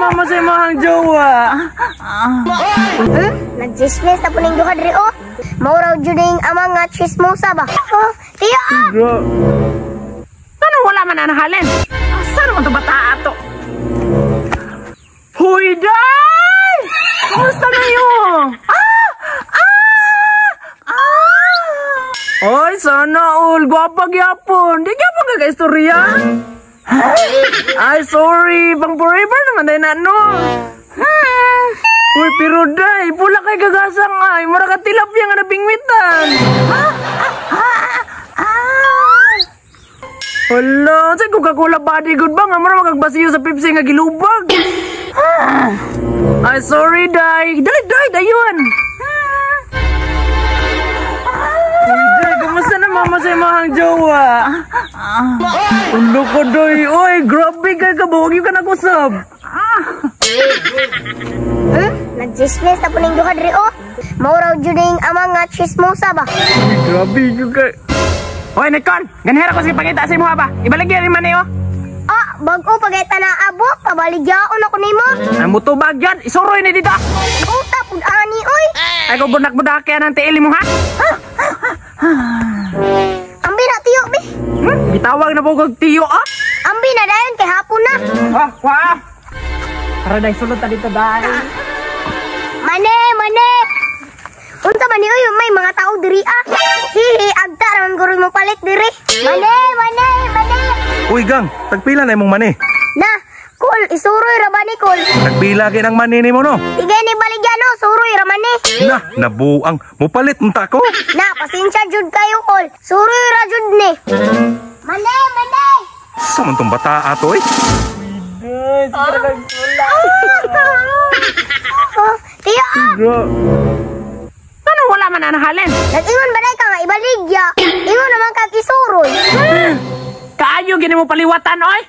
mama sa imong jowa? Hmm? Nagchismis na po ning duha diri oh. Mao raw jud ning ama nga chismosa ba? Oh, tiyo ah. Bro. Ano wala man anahalin? Asa naman to bata ato? Huy, day! Kumusta na yun? Ah! Ah! Ah! Oy, sana all. Gwapa gyapon. Di gyapon ka ka-istorya? Ay, sorry. Pang forever naman tayo na, no? Uy, pero day, pula kay gagasang ay. Mura ka tilapia nga nabingwitan. Hala, sa Coca-Cola body good ba? Nga mura magagbasiyo sa Pepsi nga gilubag. Ay, sorry, day. Dali, day, dayon. Uy, day, kumusta na mama sa imong jowa? Ulo ko, day. Uy, grabe kay ka ba? Huwag yung ka nag-usap. Hmm? Nagchismis na po ning duha diri oh. Mao raw jud ning ama nga chismosa ba? Uy, grabe yung ka. Hoy, Nicole! Ganhera ko sige pangita sa imo ba? Ibaligya rin man eh, oh. Ah, bag-o pagayta na abo, pabaligyaon ako nimo. Ay, mutubag yan! Isuroy ni dito! Uta pud ani oy. Ay, kung budak-budak kaya ng tiili mo, ha? Ambi na tiyo bi. Hmm? Gitawag na po kag tiyo, ah? Ambi na dayon kay hapon na. Ah, wah! Tara, day, sulod ta dito, day. Mane, mane. Unsa man ni oy, may mga tao diri ah. Hihi, agta ra man guro mo palit diri. Mane, mane, mane. Uy gang, tagpila na imong mani. Na, kul isuroy ra ba ni kul? Tagpila kay nang mani nimo no. Tigay ni baligya no, suroy ra man ni. Na, nabuang. Mupalit unta ko. Na, pasensya jud kayo kol. Suroy ra jud ni. Mane, mane. Sa man tong bata ato eh. Day, sige na Oh, tiyo ah. Bro. Ano wala man anahalin? Nag-ingon ba ka nga ibaligya? Ingon naman kag isuroy. Kaayo gini mo paliwatan, oy!